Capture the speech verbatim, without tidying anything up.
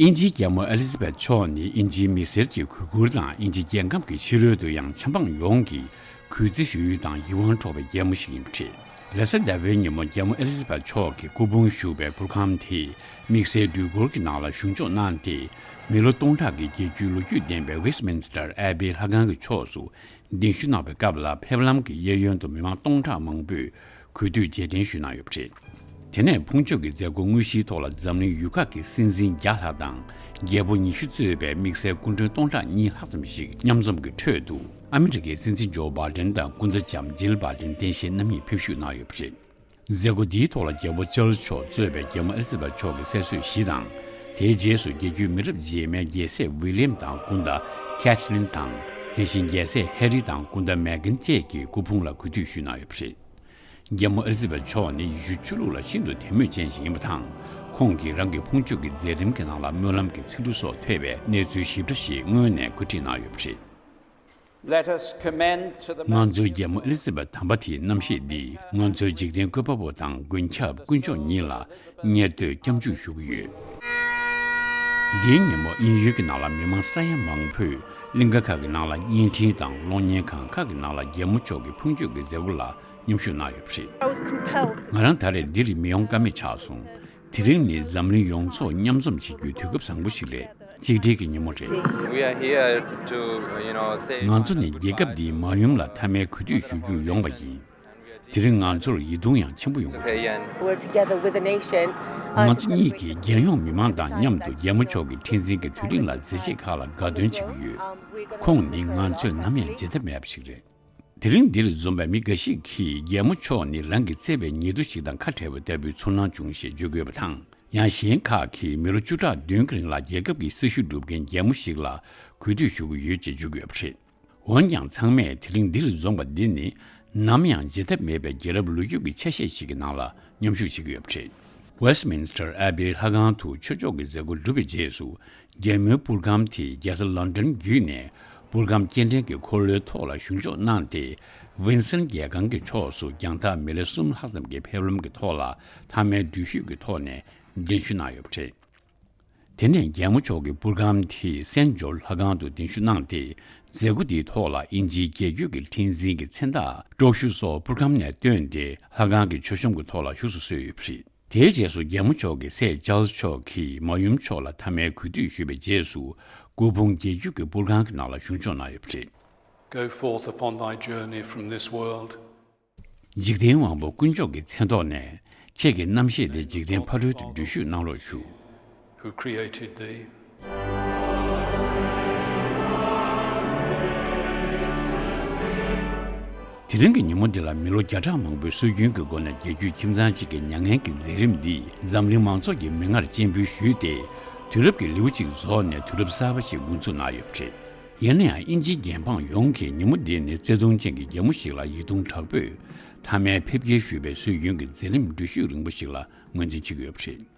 དབྱིན་ཇིའི་རྒྱལ་མོ་ཨེ་ལི་ཛ་བེད་མཆོག་ནི་དབྱིན་ཇིའི་མི་སེར་གྱི་གུས་བཀུར་དང་དབྱིན་ཇི་རྒྱལ་ཁམས་ཀྱི་ཕྱི་རོལ་དུ་ཡང་ཆབ་འབངས་ཡོངས་ཀྱིས་གུས་བརྩི་ཞུ་ཡུལ་དང་ཡིད་དབང་འཕྲོག་པའི་རྒྱལ་མོ་ཞིག་ཡིན་པ་རེད། རེས་གཟའ་ཟླ་བའི་ཉིན་མོ་རྒྱལ་མོ་ཨེ་ལི་ཛ་བེད་མཆོག་གི་སྐུ་ཕུང་བཞུགས་པའི་པུར་ཁང་དེ་དམིགས་བསལ་འགྲུལ་འཁོར་གྱི་ནང་ལ་བཞུགས་འཇོག་གནང་སྟེ། མི་ལོ་སྟོང་ཕྲག་གི་རྒྱལ་རྒྱུད་ལོ་རྒྱུས་ལྡན་པའི་Westminster Abbey་ལྷ་ཁང་གི་ཕྱོགས་སུ་གདན་ཞུ་གནང་བའི་སྐབས་ལ། ཕེབས་ལམ་གྱི་གཡས་གཡོན་དུ་མི་མང་སྟོང་ཕྲག་མང་པོས་གུས་འདུད་རྗེས་དྲན་ཞུས་གནང་ཡོད་པ་རེད། དེ་ནས་ཕུང་མཆོད་ཀྱི་མཛད་སྒོ་དངོས་གཞིའི་ཐོག་ལ་འཛམ་གླིང་ཡུལ་ཁག་གི་སྲིད་འཛིན་བརྒྱ་ལྷག་དང་རྒྱལ་པོ་ཉི་ཤུ་གཙོས་པའི་དམིགས་བསལ་སྐུ་མགྲོན་སྟོང་ཕྲག་གཉིས་ལྷག་ཙམ་ཞིག་མཉམ་འཛོམས་ཀྱི་ཁྲོད་དུ། ཨ་མི་རི་ཀའི་སྲིད་འཛིན་ཇོ་བྷའི་ཌེན་དང་སྐུ་ཟླ་ལྕམ་ཇིལ་བྷའི་ཌེན་སྟངས་དབྱེ་གནང་མཁན་རྣམ་གཉིས་ཕེབས་བཞུགས་གནང་ཡོད་པ་རེད། མཛད་སྒོ་འདིའི་ཐོག་ལ་རྒྱལ་པོ་ཅཱལ་ལི་མཆོག་གཙོས་པའི་རྒྱལ་མོ་ཨེ་ལི་ཛ་བེད་མཆོག་གི་སྲས་གསོ་བཞི་དང་། དེའི་རྗེས་སུ་རྒྱལ་རྒྱུད་མི་རབས་རྗེས་མའི་རྒྱལ་སྲས་ཝི་ལི་ཡམ་དང་སྐུ་ཟླ་ཁེ་ཐི་ལིན་དང་། དེ་བཞིན་རྒྱལ་སྲས་ཧེ་རི་དང་སྐུ་ཟླ་མེ་གྷན་བཅས་ཀྱིས་སྐུ་ཕུང་ལ་གུས་འདུད་ཞུས་གནང་ཡོད་པ་རེད། རྒྱལ་མོ་ཨེ་ལི་ཛ་བེད་མཆོག་ནི་ཡེ་ཤུ་ཆོས་ལུགས་ལ་ཤིན་ཏུ་དད་མོས་ཅན་ཞིག་ཡིན་པ་དང་། ཁོང་གིས་རང་གི་ཕུང་མཆོད་ཀྱི་མཛད་རིམ་གྱི་ནང་ལ་སྨོན་ལམ་གྱི་ཚིག་འབྲུ་སོགས་ཐོས་པའི་གནས་ཚུལ་ཞིབ་ཕྲ་ཞིག་སྔོན་ནས་བཀོད་སྒྲིག་གནང་ཡོད་པ་རེད། Let us commend to the ང་ཚོའི་རྒྱལ་མོ་ཨེ་ལི་ཛ་བེད་དམ་པ་དེའི་རྣམ་ཤེས་འདིས་ང་ཚོའི་འཇིག་རྟེན་བཀོད་པ་པོ་དང་མགོན་སྐྱབས་དཀོན་མཆོག་ཉིད་ལ་སྙན་སྡུད་སྐྱབས་འཇུག་ཞུ་གི་ཡོད། འདིའི་ཉིན་མོ་དབྱིན་ཡུལ་གྱི་ནང་ལ་མི་མང་ས་ཡ་མང་པོས་གླིང་ག་ཁག་གི་ནང་ལ་བརྙན་འཕྲིན་དང་གློག་བརྙན་ཁང་ཁག་གི་ནང་ལ་རྒྱལ་མོ་མཆོག་གི་ཕུང་མཆོད་ཀྱི་མཛད་སྒོ་ལ་མཉམ་ཞུགས་གནང་ཡོད་པ་རེད། I was compelled to ང་རང་ད་རེས་འདིར་མི་ཡོང་ཀ་མེད་ཆགས་སོང་། དེ་རིང་ནི་འཛམ་གླིང་ཡོངས་རྫོགས་མཉམ་འཛོམས་བྱེད་རྒྱུའི་དུས་སྐབས་བཟང་པོ་ཞིག་རེད། གཅིག་སྒྲིལ་གྱི་ཉིན་མོ་རེད། We are here to, you know, say ང་ཚོ་ནི་རྒྱལ་ཁབ་འདིའི་མ་ཡུམ་ལ་མཐའ་མའི་གུས་འདུད་ཞུ་རྒྱུར་ཡོང་བ་ཡིན། དེ་རིང་ང་ཚོར་ཡིད་གདུང་ཡང་ཆེན་པོ་ཡོང་གི་རེད། We're together with the nation. ང་ཚོ་གཉིས་ཀྱིས་རྒྱལ་ཡོངས་མི་མང་དང་མཉམ་དུ་རྒྱལ་མོ་མཆོག་གི་ཁྲི་འཛིན་གྱི་དུས་རིང་ལ་མཛད་རྗེས་ཁག་ལ་དགའ་སྟོན་བྱེད་ཀྱི་ཡོད། ཁོང་ནི་ང་ཚོས་ནམ་ཡང་བརྗེད་ཐབས་མེད་པ་ཞིག་རེད། དེ་རིང་འདིར་འཛོམས་པའི་མི་འགའ་ཞིག་གིས་རྒྱལ་མོ་མཆོག་ནི་རང་གི་བརྩེ་བའི་ཉེ་དུ་ཞིག་དང་ཁ་བྲལ་བ་ལྟ་བུའི་ཚོར་སྣང་བྱུང་ཞེས་བརྗོད་དགོས་པ་དང་། ཡང་གཞན་ཁག་གིས་མི་ལོ་བཅུ་ཕྲག་བདུན་གྱི་རིང་ལ་རྒྱལ་ཁབ་ཀྱི་སྲི་ཞུ་སྒྲུབ་མཁན་རྒྱལ་མོ་ཞིག་ལ་གུས་འདུད་ཞུ་གི་ཡོད་ཅེས་བརྗོད་ཀྱི་ཡོད་པ་རེད། འོན་ཀྱང་ཚང་མས་དེ་རིང་འདིར་འཛོམས་པ་འདི་ནི་ནམ་ཡང་བརྗེད་ཐབས་མེད་པའི་རྒྱལ་རབས་ལོ་རྒྱུས་ཀྱི་ཆ་ཤས་ཤིག་གི་ནང་ལ་མཉམ་ཞུགས་བྱེད་ཀྱི་ཡོད་པ་རེད། Westminster Abbey་ལྷ་ཁང་དུ་ཆོས་ཕྱོགས་ཀྱི་མཛད་སྒོ་གྲུབ་པའི་རྗེས་སུ། རྒྱལ་མོའི་པུར་ཁང་དེ་རྒྱལ་ས་ལོན་ཌོན་བརྒྱུད་ནས་པུར་ཁང་སྐྱེལ་འདྲེན་གྱི་འཁོར་ལོའི་ཐོག་ལ་བཞུགས་འཇོག་གནང་སྟེ། ཝིན་སན་རྒྱལ་ཁང་གི་ཕྱོགས་སུ་རྒྱང་ཐག་མི་ལེ་གསུམ་ལྷག་ཙམ་གྱི་ཕེབས་ལམ་གྱི་ཐོག་ལ་མཐའ་མའི་འགྲུལ་བཞུད་ཀྱི་ཐོག་ནས་གདན་ཞུ་གནང་ཡོད་པ་རེད། དེ་ནས་རྒྱལ་མོ་མཆོག་གི་པུར་ཁང་དེ་སེན་ཇོར་ལྷ་ཁང་དུ་གདན་ཞུ་གནང་སྟེ། མཛད་སྒོ་དེའི་ཐོག་ལ་དབྱིན་ཇིའི་རྒྱལ་རྒྱུད་ཀྱི་ཁྲི་འཛིན་གྱི་མཚན་རྟགས་པྲོག་ཞུ་སོགས་པུར་ཁང་ནས་བཏོན་ཏེ། ལྷ་ཁང་གི་མཆོད་བཤམས་ཀྱི་ཐོག་ལ་བཞུགས་སུ་གསོལ་ཡོད་པ་རེད། དེའི་རྗེས་སུ་རྒྱལ་མོ་མཆོག་གི་སྲས་ཅཱལ་ལི་མཆོག་གིས་མ་ཡུམ་མཆོག་ལ་མཐའ་མའི་གུས་འདུད་ཞུས་པའི་རྗེས་སུ། སྐུ་ཕུང་རྒྱལ་རྒྱུད་ཀྱི་པུར་ཁང་གི་ནང་ལ་བཞུགས་འཇོག་གནང་ཡོད་པ་རེད། Go forth upon thy journey from this world. འཇིག་རྟེན་དབང་པོ་དཀོན་མཆོག་གི་མཚན་ཐོག་ནས། ཁྱེད་ཀྱི་རྣམ་ཤེས་དེ་འཇིག་རྟེན་ཕ་རོལ་ཏུ་འགྲུལ་བཞུད་གནང་རོགས་ཞུ། Who created thee. དེ་རིང་གི་ཉིན་མོ་འདི་ལ་མི་ལོ་བརྒྱ་ཕྲག་མང་པོའི་སྲོལ་རྒྱུན་གྱི་སྒོ་ནས་རྒྱལ་རྒྱུད་ཁྱིམ་ཚང་གཅིག་གི་མྱ་ངན་གྱི་མཛད་རིམ་འདིས་འཛམ་གླིང་མང་ཚོགས་ཀྱི་མིག་སྔར་སྤྱན་འབུལ་ཞུས་ཏེ། དུས་རབས་ཀྱི་ལེའུ་གཅིག་རྫོགས་ནས་དུས་རབས་གསར་པ་ཞིག་འགོ་འཛུགས་གནང་ཡོད་པ་རེད། ཡིན་ན་ཡང་དབྱིན་ཇིའི་རྒྱལ་འབངས་ཡོངས་ཀྱིས་ཉིན་མོ་འདི་ནི་བརྩེ་དུང་ཅན་གྱི་རྒྱལ་མོ་ཞིག་ལ་ཡིད་གདུང་དྲག་པོས་མཐའ་མའི་ཕེབས་སྐྱེལ་ཞུས་པའི་སྲོལ་རྒྱུན་གྱི་མཛད་རིམ་འགྲུལ་བཞུད་རིང་པོ་ཞིག་ལ་ངོས་འཛིན་བྱེད་ཀྱི་ཡོད་པ་རེད།